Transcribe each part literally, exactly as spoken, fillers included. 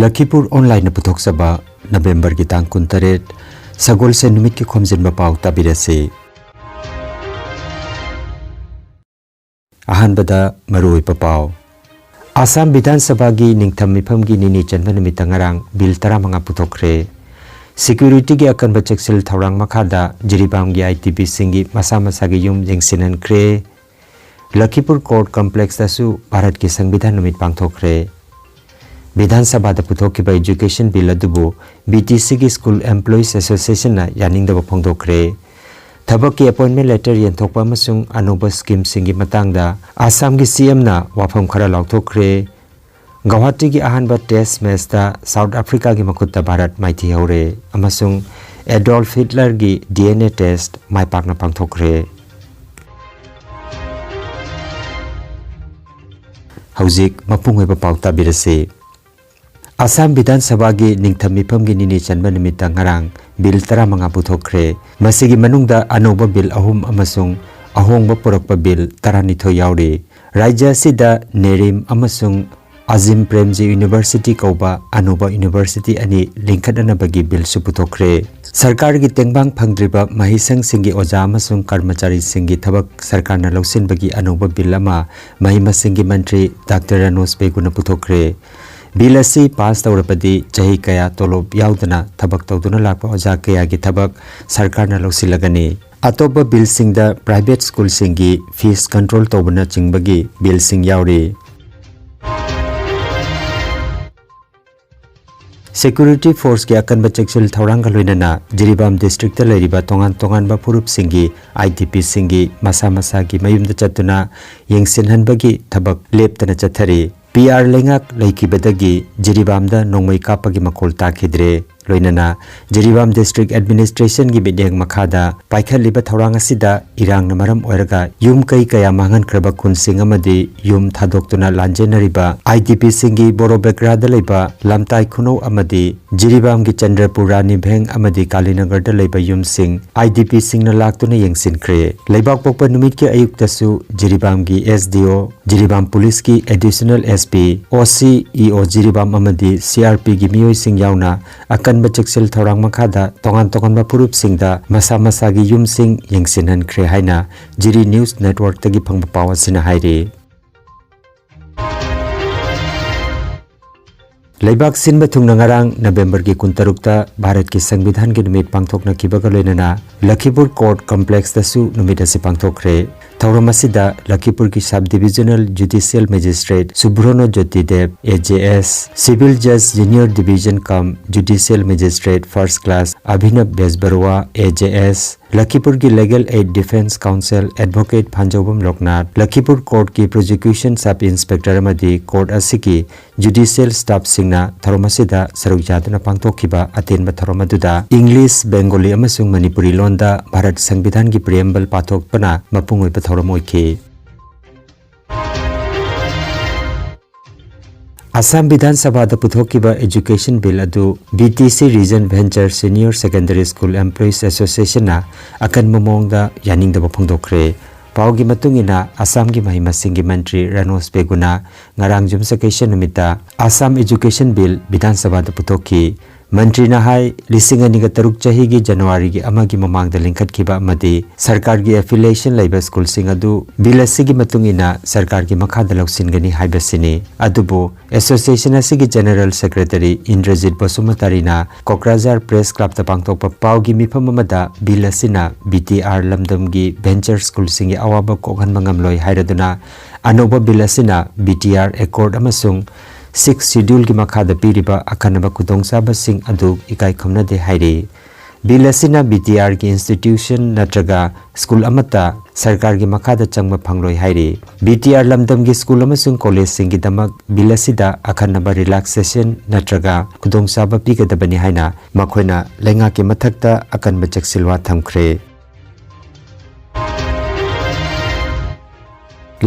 ꯂꯈꯤꯄꯨꯔ ꯑꯣꯟꯂꯥꯏꯟꯅ ꯄꯨꯊꯣꯛꯆꯕ ꯅꯕꯦꯝꯕꯔꯒꯤ ꯇꯥꯡ ꯀꯨꯟꯇꯔꯦꯠ, ꯁꯒꯣꯜꯁꯦꯟ ꯅꯨꯃꯤꯠꯀꯤ ꯈꯣꯝꯖꯤꯟꯕ ꯄꯥꯎ ꯇꯥꯕꯤꯔꯁꯤ꯫ ꯑꯍꯥꯟꯕꯗ ꯃꯔꯨꯑꯣꯏꯕ ꯄꯥꯎ꯫ ꯑꯁꯥꯝ ꯕꯤꯙꯥꯟ ꯁꯚꯥꯒꯤ ꯅꯤꯡꯊꯝ ꯃꯤꯐꯝꯒꯤ ꯅꯤꯅꯤ ꯆꯟꯕ ꯅꯨꯃꯤꯠꯇ ꯉꯔꯥꯡ ꯕꯤꯜ ꯇꯔꯥꯃꯉꯥ ꯄꯨꯊꯣꯛꯈ꯭ꯔꯦ꯫ ꯁꯦꯀ꯭ꯌꯨꯔꯤꯇꯤꯒꯤ ꯑꯀꯟꯕ ꯆꯦꯛꯁꯤꯜ ꯊꯧꯔꯥꯡ ꯃꯈꯥꯗ ꯖꯤꯔꯤꯕꯥꯝꯒꯤ ꯑꯥꯏ ꯇꯤ ꯕꯤꯁꯤꯡꯒꯤ ꯃꯁꯥ ꯃꯁꯥꯒꯤ ꯌꯨꯝ ꯌꯦꯡꯁꯤꯟꯍꯟꯈ꯭ꯔꯦ꯫ ꯂꯈꯤꯄꯨꯔ ꯀꯣꯔꯠ ꯀꯝꯄ꯭ꯂꯦꯛꯁꯇꯁꯨ ꯚꯥꯔꯠꯀꯤ ꯁꯪꯕꯤꯙꯥꯟ ꯅꯨꯃꯤꯠ ꯄꯥꯡꯊꯣꯛꯈ꯭ꯔꯦ꯫ ꯕꯤꯙꯥꯟ ꯁꯚꯥꯗ ꯄꯨꯊꯣꯛꯈꯤꯕ ꯑꯦꯖꯨꯀꯦꯁꯟ ꯕꯤꯜ ꯑꯗꯨꯕꯨ ꯕꯤ ꯇꯤ ꯁꯤꯒꯤ ꯁ꯭ꯀꯨꯜ ꯑꯦꯝꯄ꯭ꯂꯣꯌꯤꯁ ꯑꯦꯁꯣꯁꯤꯌꯦꯁꯟꯅ ꯌꯥꯅꯤꯡꯗꯕ ꯐꯣꯡꯗꯣꯛꯈ꯭ꯔꯦ꯫ ꯊꯕꯛꯀꯤ ꯑꯦꯄꯣꯏꯟꯃꯦꯟ ꯂꯦꯇꯔ ꯌꯦꯟꯊꯣꯛꯄ ꯑꯃꯁꯨꯡ ꯑꯅꯧꯕ ꯁ꯭ꯀꯤꯝꯁꯤꯡꯒꯤ ꯃꯇꯥꯡꯗ ꯑꯁꯥꯝꯒꯤ ꯁꯤ ꯑꯦꯝꯅ ꯋꯥꯐꯝ ꯈꯔ ꯂꯥꯎꯊꯣꯛꯈ꯭ꯔꯦ꯫ ꯒꯧꯍꯥꯇꯤꯒꯤ ꯑꯍꯥꯟꯕ ꯇꯦꯁ ꯃꯦꯆꯇ ꯁꯥꯎꯠ ꯑꯐ꯭ꯔꯤꯀꯥꯒꯤ ꯃꯈꯨꯠꯇ ꯚꯥꯔꯠ ꯃꯥꯏꯊꯤ ꯍꯧꯔꯦ ꯑꯃꯁꯨꯡ ꯑꯦꯗꯣꯜꯐ ꯍꯤꯠꯂꯔꯒꯤ ꯗꯤ ꯑꯦꯟ ꯑꯦ ꯇꯦꯁ ꯃꯥꯏ ꯄꯥꯛꯅ ꯄꯥꯡꯊꯣꯛꯈ꯭ꯔꯦ꯫ ꯍꯧꯖꯤꯛ ꯃꯄꯨꯡ ꯑꯣꯏꯕ ꯄꯥꯎ ꯇꯥꯕꯤꯔꯁꯤ꯫ ꯑꯁꯥꯝ ꯕꯤꯙꯥꯟ ꯁꯚꯥꯒꯤ ꯅꯤꯡꯊꯝ ꯃꯤꯐꯝꯒꯤ ꯅꯤꯅꯤ ꯆꯟꯕ ꯅꯨꯃꯤꯠꯇ ꯉꯔꯥꯡ ꯕꯤꯜ ꯇꯔꯥꯃꯉꯥ ꯄꯨꯊꯣꯛꯈ꯭ꯔꯦ꯫ ꯃꯁꯤꯒꯤ ꯃꯅꯨꯡꯗ ꯑꯅꯧꯕ ꯕꯤꯜ ꯑꯍꯨꯝ ꯑꯃꯁꯨꯡ ꯑꯍꯣꯡꯕ ꯄꯨꯔꯛꯄ ꯕꯤꯜ ꯇꯔꯥꯅꯤꯊꯣꯏ ꯌꯥꯎꯔꯤ꯫ ꯔꯥꯖ꯭ꯌ ꯑꯁꯤꯗ ꯅꯦꯔꯤꯝ ꯑꯃꯁꯨꯡ ꯑꯖꯤꯝ ꯄ꯭ꯔꯦꯝꯖꯤ ꯌꯨꯅꯤꯚꯔꯁꯤꯇꯤ ꯀꯧꯕ ꯑꯅꯧꯕ ꯌꯨꯅꯤꯚꯔꯁꯤꯇꯤ ꯑꯅꯤ ꯂꯤꯡꯈꯠꯅꯅꯕꯒꯤ ꯕꯤꯜꯁꯨ ꯄꯨꯊꯣꯛꯈ꯭ꯔꯦ꯫ ꯁꯔꯀꯥꯔꯒꯤ ꯇꯦꯡꯕꯥꯡ ꯐꯪꯗ꯭ꯔꯤꯕ ꯃꯍꯩꯁꯪꯁꯤꯡꯒꯤ ꯑꯣꯖꯥ ꯑꯃꯁꯨꯡ ꯀꯔꯃꯆꯥꯔꯤꯁꯤꯡꯒꯤ ꯊꯕꯛ ꯁꯔꯀꯥꯔꯅ ꯂꯧꯁꯤꯟꯕꯒꯤ ꯑꯅꯧꯕ ꯕꯤꯜ ꯑꯃ ꯃꯍꯩ ꯃꯁꯤꯡꯒꯤ ꯃꯟꯇ꯭ꯔꯤ ꯗꯥꯛꯇꯔ ꯔꯥꯅꯣꯖ ꯕꯦꯒꯨꯅ ꯄꯨꯊꯣꯛꯈ꯭ꯔꯦ꯫ ꯕꯤꯜ ꯑꯁꯤ ꯄꯥꯁ ꯇꯧꯔꯕꯗꯤ ꯆꯍꯤ ꯀꯌꯥ ꯇꯣꯂꯣꯞ ꯌꯥꯎꯗꯅ ꯊꯕꯛ ꯇꯧꯗꯨꯅ ꯂꯥꯛꯄ ꯑꯣꯖꯥ ꯀꯌꯥꯒꯤ ꯊꯕꯛ ꯁꯔꯀꯥꯔꯅ ꯂꯧꯁꯤꯜꯂꯒꯅꯤ꯫ ꯑꯇꯣꯞꯄ ꯕꯤꯜꯁꯤꯡꯗ ꯄ꯭ꯔꯥꯏꯚꯦꯠ ꯁ꯭ꯀꯨꯜꯁꯤꯡꯒꯤ ꯐꯤꯁ ꯀꯟꯇ꯭ꯔꯣꯜ ꯇꯧꯕꯅꯆꯤꯡꯕꯒꯤ ꯕꯤꯜꯁꯤꯡ ꯌꯥꯎꯔꯤ꯫ ꯁꯦꯀ꯭ꯌꯨꯔꯤꯇꯤ ꯐꯣꯔꯁꯀꯤ ꯑꯀꯟꯕ ꯆꯦꯛꯁꯤꯜ ꯊꯧꯔꯥꯡꯒ ꯂꯣꯏꯅꯅ ꯖꯤꯔꯤꯕꯥꯝ ꯗꯤꯁꯇ꯭ꯔꯤꯛꯇ ꯂꯩꯔꯤꯕ ꯇꯣꯉꯥꯟ ꯇꯣꯉꯥꯟꯕ ꯐꯨꯔꯨꯞꯁꯤꯡꯒꯤ ꯑꯥꯏ ꯗꯤ ꯄꯤꯁꯤꯡꯒꯤ ꯃꯁꯥ ꯃꯁꯥꯒꯤ ꯃꯌꯨꯝꯗ ꯆꯠꯇꯨꯅ ꯌꯦꯡꯁꯤꯟꯍꯟꯕꯒꯤ ꯊꯕꯛ ꯂꯦꯞꯇꯅ ꯆꯠꯊꯔꯤ꯫ ꯄꯤ ꯑꯥꯔ ꯂꯩꯉꯥꯛ ꯂꯩꯈꯤꯕꯗꯒꯤ ꯖꯤꯔꯤꯕꯥꯝꯗ ꯅꯣꯡꯃꯩ ꯀꯥꯞꯄꯒꯤ ꯃꯈꯣꯜ ꯇꯥꯈꯤꯗ꯭ꯔꯦ꯫ ꯂꯣꯏꯅꯅ ꯖꯤꯔꯤꯕꯥꯝ District Administrationꯒꯤ ꯃꯤꯠꯌꯦꯡ ꯃꯈꯥꯗ ꯄꯥꯏꯈꯠꯂꯤꯕ ꯊꯧꯔꯥꯡ ꯑꯁꯤꯗ ꯏꯔꯥꯡꯅ ꯃꯔꯝ ꯑꯣꯏꯔꯒ ꯌꯨꯝ ꯀꯩ ꯀꯌꯥ ꯃꯥꯡꯍꯟꯈ꯭ꯔꯕ ꯈꯨꯟꯁꯤꯡ ꯑꯃꯗꯤ ꯌꯨꯝ ꯊꯥꯗꯣꯛꯇꯨꯅ ꯂꯥꯟꯖꯦꯟꯅꯔꯤꯕ IDPꯁꯤꯡꯒꯤ ꯕꯣꯔꯣꯕꯦꯒ꯭ꯔꯥꯗ ꯂꯩꯕ ꯂꯝꯇꯥꯏ ꯈꯨꯅꯧ ꯑꯃꯗꯤ ꯖꯤꯔꯤꯕꯥꯝꯒꯤ ꯆꯟꯗ꯭ꯔꯄꯨꯔ ꯔꯥꯅꯤ ꯚꯦꯡ ꯑꯃꯗꯤ ꯀꯥꯂꯤꯅꯒꯔꯗ ꯂꯩꯕ ꯌꯨꯝꯁꯤꯡ IDPꯁꯤꯡꯅ ꯂꯥꯛꯇꯨꯅ ꯌꯦꯡꯁꯤꯟꯈ꯭ꯔꯦ꯫ ꯂꯩꯕꯥꯛꯄꯣꯛꯄ ꯅꯨꯃꯤꯠꯀꯤ ꯑꯌꯨꯛꯇꯁꯨ ꯖꯤꯔꯤꯕꯥꯝꯒꯤ SDO, ꯖꯤꯔꯤꯕꯥꯝ ꯄꯨꯂꯤꯁꯀꯤ Additional SP, OC, EO Jiribam ꯑꯃꯗꯤ CRPꯒꯤ ꯃꯤꯑꯣꯏꯁꯤꯡ ꯌꯥꯎꯅ ꯑꯀꯟꯕ ꯆꯦꯛꯁꯤꯜ ꯊꯧꯔꯥꯡ ꯃꯈꯥꯗ ꯇꯣꯉꯥꯟ ꯇꯣꯉꯥꯟꯕ ꯐꯨꯔꯨꯞꯁꯤꯡꯗ ꯃꯁꯥ ꯃꯁꯥꯒꯤ ꯌꯨꯝꯁꯤꯡ ꯌꯦꯡꯁꯤꯟꯍꯟꯈ꯭ꯔꯦ ꯍꯥꯏꯅ ꯖꯤꯔꯤ News Networkꯇꯒꯤ ꯐꯪꯕ ꯄꯥꯎ ꯑꯁꯤꯅ ꯍꯥꯏꯔꯤ꯫ ꯂꯩꯕꯥꯛ ꯁꯤꯟꯕ ꯊꯨꯡꯅ ꯉꯔꯥꯡ ꯅꯕꯦꯝꯕꯔꯒꯤ ꯀꯨꯟꯇꯔꯨꯛꯇ ꯚꯥꯔꯠꯀꯤ ꯁꯪꯕꯤꯙꯥꯟꯒꯤ ꯅꯨꯃꯤꯠ ꯄꯥꯡꯊꯣꯛꯅꯈꯤꯕꯒ ꯂꯣꯏꯅꯅ ꯂꯈꯤꯄꯨꯔ Court Complexꯇꯁꯨ ꯅꯨꯃꯤꯠ ꯑꯁꯤ ꯄꯥꯡꯊꯣꯛꯈ꯭ꯔꯦ꯫ ꯊꯧꯔꯝ ꯑꯁꯤꯗ ꯂꯈꯤꯄꯨꯔꯒꯤ Sub Divisional Judicial Magistrate ꯁꯨꯕ꯭ꯔꯣꯅꯣ ꯖꯣꯇꯤ ꯗꯦꯕ, AJS, Civil Judge Junior Division cum Judicial Magistrate First Class ꯑꯚꯤꯅꯕ ꯕꯦꯖꯕꯔꯨꯋꯥ, AJS, ꯂꯈꯤꯄꯨꯔꯒꯤ Legal Aid Defence Counsel Advocate ꯐꯥꯟꯖꯧꯕꯝ ꯂꯣꯛꯅꯥꯊ, ꯂꯈꯤꯄꯨꯔ Courtꯀꯤ Prosecution Sub Inspector ꯑꯃꯗꯤ court ꯑꯁꯤꯒꯤ judicial staffꯁꯤꯡꯅ ꯊꯧꯔꯝ ꯑꯁꯤꯗ ꯁꯔꯨꯛ ꯌꯥꯗꯨꯅ ꯄꯥꯡꯊꯣꯛꯈꯤꯕ ꯑꯇꯦꯟꯕ ꯊꯧꯔꯝ ꯑꯗꯨꯗ English, Bengali ꯑꯃꯁꯨꯡ ꯃꯅꯤꯄꯨꯔꯤ ꯂꯣꯟꯗ ꯚꯥꯔꯠ ꯁꯪꯕꯤꯙꯥꯟꯒꯤ preamble ꯄꯥꯊꯣꯛꯄꯅ ꯃꯄꯨꯡ ꯑꯣꯏꯕ ꯊꯧꯔꯝ ꯑꯣꯏꯈꯤ꯫ ꯑꯁꯥꯝ ꯕꯤꯙꯥꯟ ꯁꯚꯥꯗ ꯄꯨꯊꯣꯛꯈꯤꯕ Education Bill ꯑꯗꯨ BTC Region Venture Senior Secondary School Employees Associationꯅ ꯑꯀꯟꯕ ꯃꯑꯣꯡꯗ ꯌꯥꯅꯤꯡꯗꯕ ꯐꯣꯡꯗꯣꯛꯈ꯭ꯔꯦ꯫ ꯄꯥꯎꯒꯤ ꯃꯇꯨꯡ ꯏꯟꯅ, ꯑꯁꯥꯝꯒꯤ ꯃꯍꯩ ꯃꯁꯤꯡꯒꯤ ꯃꯟꯇ꯭ꯔꯤ ꯔꯥꯅꯣꯖ ꯄꯦꯒꯨꯅ ꯉꯔꯥꯡ ꯌꯨꯝꯁꯀꯩꯁ ꯅꯨꯃꯤꯠꯇ ꯑꯁꯥꯝ Education Bill ꯕꯤꯙꯥꯟ ꯁꯚꯥꯗ ꯄꯨꯊꯣꯛꯈꯤ꯫ ꯃꯟꯇ꯭ꯔꯤꯅ ꯍꯥꯏ, ꯂꯤꯁꯤꯡ ꯑꯅꯤꯒ ꯇꯔꯨꯛ ꯆꯍꯤꯒꯤ ꯖꯅꯋꯥꯔꯤꯒꯤ ꯑꯃꯒꯤ ꯃꯃꯥꯡꯗ ꯂꯤꯡꯈꯠꯈꯤꯕ ꯑꯃꯗꯤ ꯁꯔꯀꯥꯔꯒꯤ affiliation ꯂꯩꯕ ꯁ꯭ꯀꯨꯜꯁꯤꯡ ꯑꯗꯨ ꯕꯤꯜ ꯑꯁꯤꯒꯤ ꯃꯇꯨꯡ ꯏꯟꯅ ꯁꯔꯀꯥꯔꯒꯤ ꯃꯈꯥꯗ ꯂꯧꯁꯤꯟꯒꯅꯤ ꯍꯥꯏꯕꯁꯤꯅꯤ꯫ ꯑꯗꯨꯕꯨ Association ꯑꯁꯤꯒꯤ General Secretary ꯏꯟꯗ꯭ꯔꯖꯤꯠ ꯕꯁꯨꯃꯇꯥꯔꯤꯅ ꯀꯣꯀ꯭ꯔꯥꯖꯥꯔ Press Clubꯇ ꯄꯥꯡꯊꯣꯛꯄ ꯄꯥꯎꯒꯤ ꯃꯤꯐꯝ ꯑꯃꯗ ꯕꯤꯜ ꯑꯁꯤꯅ BTR ꯂꯝꯗꯝꯒꯤ venture ꯁ꯭ꯀꯨꯜꯁꯤꯡꯒꯤ ꯑꯋꯥꯕ ꯀꯣꯛꯍꯟꯕ ꯉꯝꯂꯣꯏ ꯍꯥꯏꯔꯗꯨꯅ, ꯑꯅꯧꯕ ꯕꯤꯜ ꯑꯁꯤꯅ BTR Accord ꯑꯃꯁꯨꯡ Sixth Scheduleꯒꯤ ꯃꯈꯥꯗ ꯄꯤꯔꯤꯕ ꯑꯈꯟꯅꯕ ꯈꯨꯗꯣꯡꯆꯥꯕꯁꯤꯡ ꯑꯗꯨ ꯏꯀꯥꯏ ꯈꯨꯝꯅꯗꯦ ꯍꯥꯏꯔꯤ꯫ ꯕꯤꯜ ꯑꯁꯤꯅ ꯕꯤ ꯇꯤ ꯑꯥꯔꯒꯤ ꯏꯟꯁꯇꯤꯇ꯭ꯌꯨꯁꯟ ꯅꯠꯇ꯭ꯔꯒ ꯁ꯭ꯀꯨꯜ ꯑꯃꯠꯇ ꯁꯔꯀꯥꯔꯒꯤ ꯃꯈꯥꯗ ꯆꯪꯕ ꯐꯪꯂꯣꯏ ꯍꯥꯏꯔꯤ꯫ ꯕꯤ ꯇꯤ ꯑꯥꯔ ꯂꯝꯗꯝꯒꯤ ꯁ꯭ꯀꯨꯜ ꯑꯃꯁꯨꯡ ꯀꯣꯂꯦꯖꯁꯤꯡꯒꯤꯗꯃꯛ ꯕꯤꯜ ꯑꯁꯤꯗ ꯑꯈꯟꯅꯕ ꯔꯤꯂꯥꯛꯁꯦꯁꯟ ꯅꯠꯇ꯭ꯔꯒ ꯈꯨꯗꯣꯡꯆꯥꯕ ꯄꯤꯒꯗꯕꯅꯤ ꯍꯥꯏꯅ ꯃꯈꯣꯏꯅ ꯂꯩꯉꯥꯛꯀꯤ ꯃꯊꯛꯇ ꯑꯀꯟꯕ ꯆꯦꯛꯁꯤꯜꯋꯥ ꯊꯝꯈ꯭ꯔꯦ꯫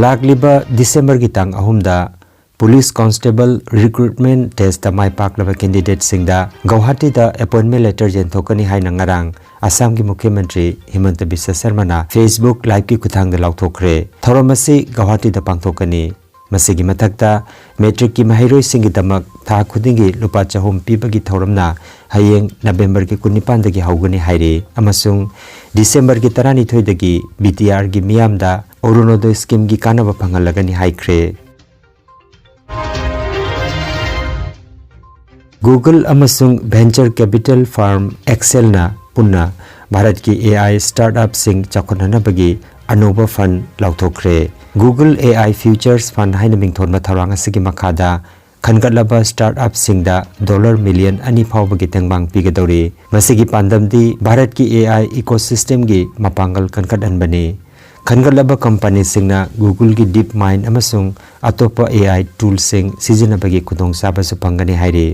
ꯂꯥꯛꯂꯤꯕ ꯗꯤꯁꯦꯝꯕꯔꯒꯤ ꯇꯥꯡ ꯑꯍꯨꯝꯗ ꯄꯨꯂꯤꯁ ꯀꯣꯟꯁꯇꯦꯕꯜ ꯔꯤꯀ꯭ꯔꯨꯠꯃꯦꯟ ꯇꯦꯁꯇ ꯃꯥꯏ ꯄꯥꯛꯂꯕ ꯀꯦꯟꯗꯤꯗꯦꯠꯁꯤꯡꯗ ꯒꯧꯍꯥꯇꯤꯗ ꯑꯦꯄꯣꯏꯟꯃꯦꯟ ꯂꯦꯇꯔ ꯌꯦꯟꯊꯣꯛꯀꯅꯤ ꯍꯥꯏꯅ ꯉꯔꯥꯡ ꯑꯁꯥꯝꯒꯤ ꯃꯨꯈ꯭ꯌ ꯃꯟꯇ꯭ꯔꯤ ꯍꯤꯃꯟꯇ ꯕꯤꯁ꯭ꯋ ꯁꯔꯃꯅ Facebook Liveꯀꯤ ꯈꯨꯠꯊꯥꯡꯗ ꯂꯥꯎꯊꯣꯛꯈ꯭ꯔꯦ꯫ ꯊꯧꯔꯝ ꯑꯁꯤ ꯒꯧꯍꯥꯇꯤꯗ ꯄꯥꯡꯊꯣꯛꯀꯅꯤ꯫ ꯃꯁꯤꯒꯤ ꯃꯊꯛꯇ, ꯃꯦꯇ꯭ꯔꯤꯛꯀꯤ ꯃꯍꯩꯔꯣꯏꯁꯤꯡꯒꯤꯗꯃꯛ ꯊꯥ ꯈꯨꯗꯤꯡꯒꯤ ꯂꯨꯄꯥ ꯆꯍꯨꯝ ꯄꯤꯕꯒꯤ ꯊꯧꯔꯝꯅ ꯍꯌꯦꯡ ꯅꯕꯦꯝꯕꯔꯒꯤ ꯀꯨꯟꯅꯤꯄꯥꯟꯗꯒꯤ ꯍꯧꯒꯅꯤ ꯍꯥꯏꯔꯤ, ꯑꯃꯁꯨꯡ ꯗꯤꯁꯦꯝꯕꯔꯒꯤ ꯇꯔꯥꯅꯤꯊꯣꯏꯗꯒꯤ ꯕꯤ ꯇꯤ ꯑꯥꯔꯒꯤ ꯃꯤꯌꯥꯝꯗ ꯑꯔꯨꯅꯣꯗꯣꯏ ꯁ꯭ꯀꯤꯝꯒꯤ ꯀꯥꯟꯅꯕ ꯐꯪꯍꯜꯂꯒꯅꯤ ꯍꯥꯏꯈ꯭ꯔꯦ꯫ Google ꯑꯃꯁꯨꯡ venture capital firm Accelꯅ ꯄꯨꯟꯅ ꯚꯥꯔꯠꯀꯤ A I startupꯁꯤꯡ ꯆꯥꯎꯈꯠꯍꯟꯅꯕꯒꯤ ꯑꯅꯧꯕ fund ꯂꯥꯎꯊꯣꯛꯈ꯭ꯔꯦ꯫ Google A I Futures Fund ꯍꯥꯏꯅ ꯃꯤꯡꯊꯣꯟꯕ ꯊꯧꯔꯥꯡ ꯑꯁꯤꯒꯤ ꯃꯈꯥꯗ ꯈꯟꯒꯠꯂꯕ startupꯁꯤꯡꯗ dollar million ꯑꯅꯤ ꯐꯥꯎꯕꯒꯤ ꯇꯦꯡꯕꯥꯡ ꯄꯤꯒꯗꯧꯔꯤ꯫ ꯃꯁꯤꯒꯤ ꯄꯥꯟꯗꯝꯗꯤ ꯚꯥꯔꯠꯀꯤ A I ecosystemꯒꯤ ꯃꯄꯥꯡꯒꯜ ꯀꯟꯈꯠꯍꯟꯕꯅꯤ꯫ ꯈꯟꯒꯠꯂꯕ ꯀꯝꯄꯅꯤꯁꯤꯡꯅ Googleꯒꯤ DeepMind ꯑꯃꯁꯨꯡ ꯑꯇꯣꯞꯄ A I toolꯁꯤꯡ ꯁꯤꯖꯤꯟꯅꯕꯒꯤ ꯈꯨꯗꯣꯡꯆꯥꯕꯁꯨ ꯐꯪꯒꯅꯤ ꯍꯥꯏꯔꯤ꯫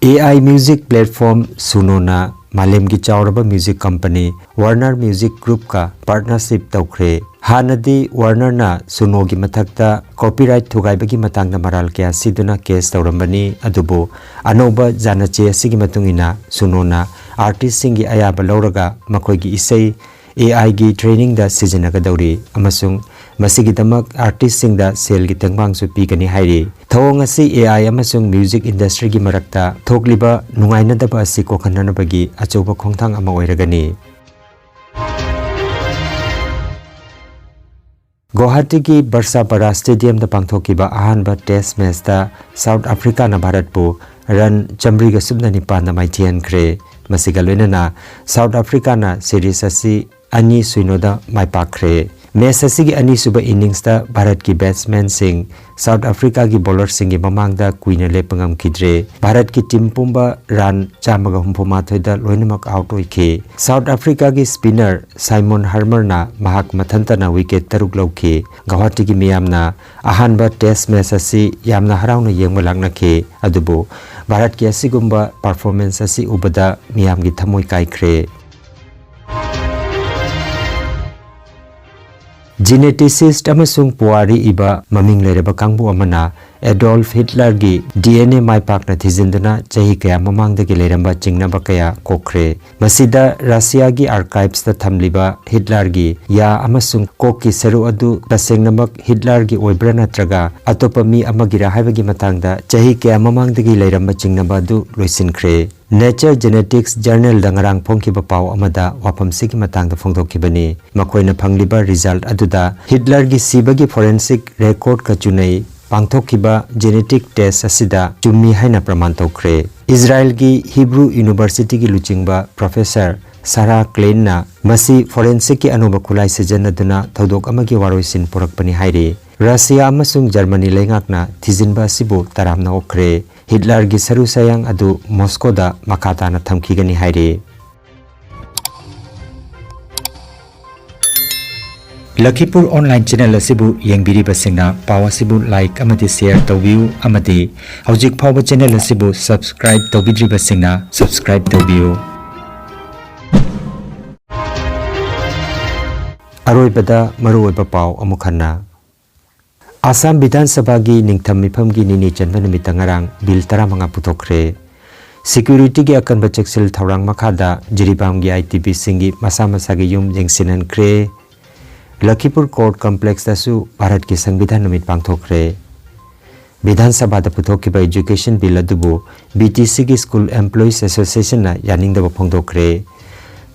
A I music platform Sunoꯅ ꯃꯥꯂꯦꯝꯒꯤ ꯆꯥꯎꯔꯕ music company Warner Music Groupꯀ partnership ꯇꯧꯈ꯭ꯔꯦ꯫ ꯍꯥꯟꯅꯗꯤ Warnerꯅ Sunoꯒꯤ ꯃꯊꯛꯇ copyright ꯊꯨꯒꯥꯏꯕꯒꯤ ꯃꯇꯥꯡꯗ ꯃꯔꯥꯜ ꯀꯌꯥ ꯁꯤꯗꯨꯅ case ꯇꯧꯔꯝꯕꯅꯤ, ꯑꯗꯨꯕꯨ ꯑꯅꯧꯕ ꯖꯥꯅꯆꯦ ꯑꯁꯤꯒꯤ ꯃꯇꯨꯡ ꯏꯟꯅ Sunoꯅ artistꯁꯤꯡꯒꯤ ꯑꯌꯥꯕ ꯂꯧꯔꯒ ꯃꯈꯣꯏꯒꯤ ꯏꯁꯩ A Iꯒꯤ trainingꯗ ꯁꯤꯖꯤꯟꯅꯒꯗꯧꯔꯤ ꯑꯃꯁꯨꯡ ꯃꯁꯤꯒꯤꯗꯃꯛ artistꯁꯤꯡꯗ ꯁꯦꯜꯒꯤ ꯇꯦꯡꯕꯥꯡꯁꯨ ꯄꯤꯒꯅꯤ ꯍꯥꯏꯔꯤ꯫ ꯊꯧꯑꯣꯡ ꯑꯁꯤ A I ꯑꯃꯁꯨꯡ music industryꯒꯤ ꯃꯔꯛꯇ ꯊꯣꯛꯂꯤꯕ ꯅꯨꯡꯉꯥꯏꯅꯗꯕ ꯑꯁꯤ ꯀꯣꯛꯍꯟꯅꯅꯕꯒꯤ ꯑꯆꯧꯕ ꯈꯣꯡꯊꯥꯡ ꯑꯃ ꯑꯣꯏꯔꯒꯅꯤ꯫ ꯒꯨꯋꯥꯍꯥꯇꯤꯒꯤ ꯕꯔꯁꯥꯄꯥꯔꯥ stadiumꯗ ꯄꯥꯡꯊꯣꯛꯈꯤꯕ ꯑꯍꯥꯟꯕ test matchꯇ South Africaꯅ ꯚꯥꯔꯠꯄꯨ run ꯆꯥꯃꯔꯤꯒ ꯁꯨꯞꯅ ꯅꯤꯄꯥꯟꯗ ꯃꯥꯏꯊꯤꯍꯟꯈ꯭ꯔꯦ꯫ ꯃꯁꯤꯒ ꯂꯣꯏꯅꯅ South Africaꯅ series ꯑꯁꯤ ꯑꯅꯤ ꯁꯤꯅꯣꯗ ꯃꯥꯏ ꯄꯥꯛꯈ꯭ꯔꯦ꯫ Match ꯑꯁꯤꯒꯤ ꯑꯅꯤꯁꯨꯕ inningsꯇ ꯚꯥꯔꯠꯀꯤ batsmanꯁꯤꯡ South Africaꯒꯤ bowlerꯁꯤꯡꯒꯤ ꯃꯃꯥꯡꯗ ꯀꯨꯏꯅ ꯂꯦꯞꯄ ꯉꯝꯈꯤꯗ꯭ꯔꯦ꯫ ꯚꯥꯔꯠꯀꯤ team ꯄꯨꯝꯕ run ꯆꯥꯝꯃꯒ ꯍꯨꯝꯐꯨ ꯃꯥꯊꯣꯏꯗ ꯂꯣꯏꯅꯃꯛ out ꯑꯣꯏꯈꯤ꯫ South Africaꯒꯤ spinner Simon Harmerꯅ ꯃꯍꯥꯛ ꯃꯊꯟꯇꯅ wicket ꯇꯔꯨꯛ ꯂꯧꯈꯤ꯫ ꯒꯧꯍꯥꯇꯤꯒꯤ ꯃꯤꯌꯥꯝꯅ ꯑꯍꯥꯟꯕ test match ꯑꯁꯤ ꯌꯥꯝꯅ ꯍꯔꯥꯎꯅ ꯌꯦꯡꯕ ꯂꯥꯛꯅꯈꯤ꯫ ꯑꯗꯨꯕꯨ ꯚꯥꯔꯠꯀꯤ ꯑꯁꯤꯒꯨꯝꯕ performance ꯑꯁꯤ ꯎꯕꯗ ꯃꯤꯌꯥꯝꯒꯤ ꯊꯃꯣꯏ ꯀꯥꯏꯈ꯭ꯔꯦ꯫ Geneticist ꯑꯃꯁꯨꯡ ꯄꯨꯋꯥꯔꯤ ꯏꯕ ꯃꯃꯤꯡ ꯂꯩꯔꯕ ꯀꯥꯡꯕꯨ ꯑꯃꯅ Adolf Hitlerꯒꯤ D N A ꯃꯥꯏ ꯄꯥꯛꯅ ꯊꯤꯖꯤꯟꯗꯨꯅ ꯆꯍꯤ ꯀꯌꯥ ꯃꯃꯥꯡꯗꯒꯤ ꯂꯩꯔꯝꯕ ꯆꯤꯡꯅꯕ ꯀꯌꯥ ꯀꯣꯛꯈ꯭ꯔꯦ꯫ ꯃꯁꯤꯗ Russiaꯒꯤ archivesꯇ ꯊꯝꯂꯤꯕ Hitlerꯒꯤ ꯌꯥ ꯑꯃꯁꯨꯡ ꯀꯣꯛꯀꯤ ꯁꯔꯨ ꯑꯗꯨ ꯇꯁꯦꯡꯅꯃꯛ Hitlerꯒꯤ ꯑꯣꯏꯕ꯭ꯔꯥ ꯅꯠꯇ꯭ꯔꯒ ꯑꯇꯣꯞꯄ ꯃꯤ ꯑꯃꯒꯤꯔꯥ ꯍꯥꯏꯕꯒꯤ ꯃꯇꯥꯡꯗ ꯆꯍꯤ ꯀꯌꯥ ꯃꯃꯥꯡꯗꯒꯤ ꯂꯩꯔꯝꯕ ꯆꯤꯡꯅꯕ ꯑꯗꯨ ꯂꯣꯏꯁꯤꯟꯈ꯭ꯔꯦ꯫ Nature Genetics Journalꯗ ꯉꯔꯥꯡ ꯐꯣꯡꯈꯤꯕ ꯄꯥꯎ ꯑꯃꯗ ꯋꯥꯐꯝꯁꯤꯒꯤ ꯃꯇꯥꯡꯗ ꯐꯣꯡꯗꯣꯛꯈꯤꯕꯅꯤ꯫ ꯃꯈꯣꯏꯅ ꯐꯪꯂꯤꯕ result ꯑꯗꯨꯗ Hitlerꯒꯤ ꯁꯤꯕꯒꯤ forensic recordꯀ ꯆꯨꯅꯩ꯫ ꯄꯥꯡꯊꯣꯛꯈꯤꯕ genetic test ꯑꯁꯤꯗ ꯆꯨꯝꯃꯤ ꯍꯥꯏꯅ ꯄ꯭ꯔꯃꯥꯟ ꯇꯧꯈ꯭ꯔꯦ꯫ ꯏꯖꯔꯥꯏꯜꯒꯤ Hebrew Universityꯒꯤ ꯂꯨꯆꯤꯡꯕ Professor Sarah Kleinꯅ ꯃꯁꯤ forensicꯀꯤ ꯑꯅꯧꯕ ꯈꯨꯠꯂꯥꯏ ꯁꯤꯖꯤꯟꯅꯗꯨꯅ ꯊꯧꯗꯣꯛ ꯑꯃꯒꯤ ꯋꯥꯔꯣꯏꯁꯤꯟ ꯄꯨꯔꯛꯄꯅꯤ ꯍꯥꯏꯔꯤ꯫ Russia ꯑꯃꯁꯨꯡ Germany ꯂꯩꯉꯥꯛꯅ ꯊꯤꯖꯤꯟꯕ ꯑꯁꯤꯕꯨ ꯇꯔꯥꯝꯅ ꯑꯣꯛꯈ꯭ꯔꯦ꯫ Hitlerꯒꯤ ꯁꯔꯨ ꯁꯌꯥꯡ ꯑꯗꯨ Moscowꯗ ꯃꯈꯥ ꯇꯥꯅ ꯊꯝꯈꯤꯒꯅꯤ ꯍꯥꯏꯔꯤ꯫ ꯂꯈꯤꯄꯨꯔ online channel ꯑꯁꯤꯕꯨ ꯌꯦꯡꯕꯤꯔꯤꯕꯁꯤꯡꯅ ꯄꯥꯎ ꯑꯁꯤꯕꯨ like ꯑꯃꯗꯤ share ꯇꯧꯕꯤꯌꯨ ꯑꯃꯗꯤ ꯍꯧꯖꯤꯛ ꯐꯥꯎꯕ channel ꯑꯁꯤꯕꯨ subscribe ꯇꯧꯕꯤꯗ꯭ꯔꯤꯕꯁꯤꯡꯅ subscribe ꯇꯧꯕꯤꯌꯨ꯫ ꯑꯔꯣꯏꯕꯗ ꯃꯔꯨꯑꯣꯏꯕ ꯄꯥꯎ ꯑꯃꯨꯛ ꯍꯟꯅ꯫ ꯑꯁꯥꯝ ꯕꯤꯙꯥꯟ ꯁꯚꯥꯒꯤ ꯅꯤꯡꯊꯝ ꯃꯤꯐꯝꯒꯤ ꯅꯤꯅꯤ ꯆꯟꯕ ꯅꯨꯃꯤꯠꯇ ꯉꯔꯥꯡ bill ꯇꯔꯥꯃꯉꯥ ꯄꯨꯊꯣꯛꯈ꯭ꯔꯦ꯫ Securityꯒꯤ ꯑꯀꯟꯕ ꯆꯦꯛꯁꯤꯜ ꯊꯧꯔꯥꯡ ꯃꯈꯥꯗ ꯖꯤꯔꯤꯕꯥꯝꯒꯤ ITBꯁꯤꯡꯒꯤ ꯃꯁꯥ ꯃꯁꯥꯒꯤ ꯌꯨꯝ ꯌꯦꯡꯁꯤꯟꯍꯟꯈ꯭ꯔꯦ꯫ ꯂꯈꯤꯄꯨꯔ Court Complexꯇꯁꯨ ꯚꯥꯔꯠꯀꯤ ꯁꯪꯕꯤꯙꯥꯟ ꯅꯨꯃꯤꯠ ꯄꯥꯡꯊꯣꯛꯈ꯭ꯔꯦ꯫ ꯕꯤꯙꯥꯟ ꯁꯚꯥꯗ ꯄꯨꯊꯣꯛꯈꯤꯕ education bill ꯑꯗꯨꯕꯨ BTCꯒꯤ School Employees Associationꯅ ꯌꯥꯅꯤꯡꯗꯕ ꯐꯣꯡꯗꯣꯛꯈ꯭ꯔꯦ꯫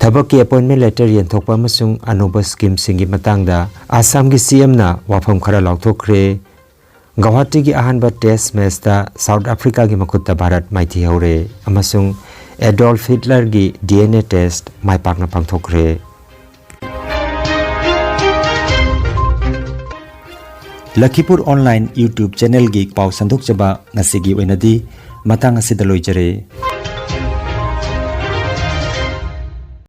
ꯊꯕꯛꯀꯤ appointment letter ꯌꯦꯟꯊꯣꯛꯄ ꯑꯃꯁꯨꯡ ꯑꯅꯧꯕ schemeꯁꯤꯡꯒꯤ ꯃꯇꯥꯡꯗ ꯑꯁꯥꯝꯒꯤ CMꯅ ꯋꯥꯐꯝ ꯈꯔ ꯂꯥꯎꯊꯣꯛꯈ꯭ꯔꯦ꯫ ꯒꯧꯍꯥꯇꯤꯒꯤ ꯑꯍꯥꯟꯕ test matchꯇ South Africaꯒꯤ ꯃꯈꯨꯠꯇ ꯚꯥꯔꯠ ꯃꯥꯏꯊꯤꯍꯧꯔꯦ ꯑꯃꯁꯨꯡ Adolf Hitlerꯒꯤ DNA test ꯃꯥꯏ ꯄꯥꯛꯅ ꯄꯥꯡꯊꯣꯛꯈ꯭ꯔꯦ꯫ ꯂꯈꯤꯄꯨꯔ ꯑꯣꯟꯂꯥꯏꯟ YouTube ꯆꯦꯅꯦꯜꯒꯤ ꯄꯥꯎ ꯁꯟꯗꯣꯛꯆꯕ ꯉꯁꯤꯒꯤ ꯑꯣꯏꯅꯗꯤ ꯃꯇꯥꯡ ꯑꯁꯤꯗ ꯂꯣꯏꯖꯔꯦ꯫